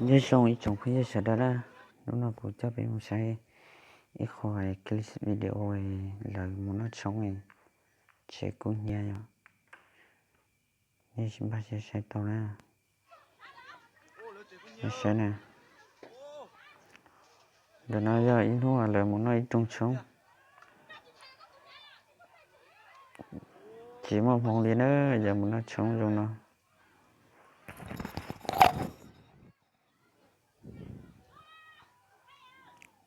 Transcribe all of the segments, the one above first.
Nyob zoo ib tsoom phooj ywg sawv daws na, hnub no kuv coj peb mus saib ib qho clip video lawv mus noj tshoob, tsev kub hnyiab yom. Nej npaj siab saib tau na. Saib na, ntawm no yog ib hnub lawv mus noj ib rooj tshoob. Tsis muaj hmoov li na, yog mus noj tshoob zoo no.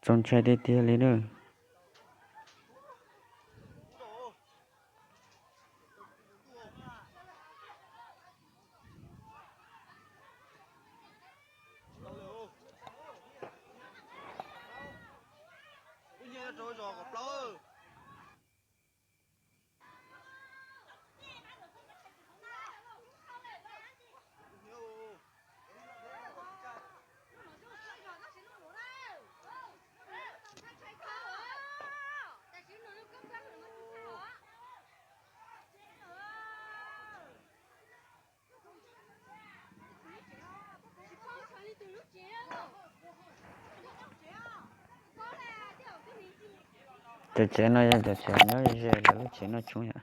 Txaus ntshai tiag tiag li na. Cov tsev no yog cov tsev nyob ze lawv lub tsev noj tshoob yom.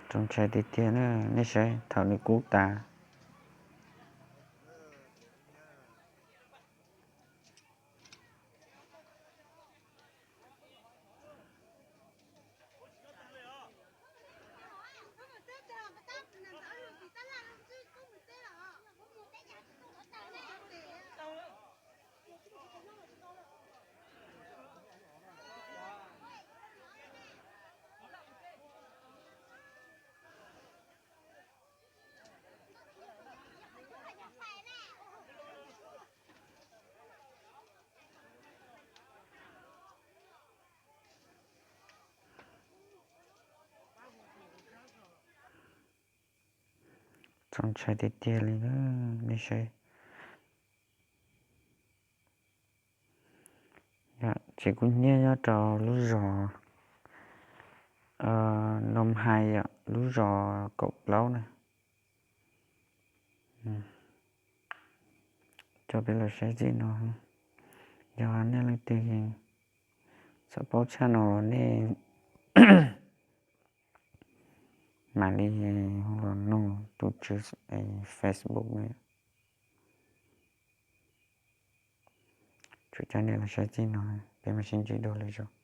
Txaus ntshai tiag tiag na, nej saib thaum nws kub tas. Txaus ntshai tiag tiag li na, nej saib. Tsev kub hnyiab nyob rau lub zos Noo Hais yom, lub zos kaum plaub na. Coj peb los saib txij no, yog nej leej twg xav paub tshaj no los nej mam li hu los nug tus tswv Facebook na. Tsuas coj nej los saib txij no, peb mam sib ntsib dua lwm zaus.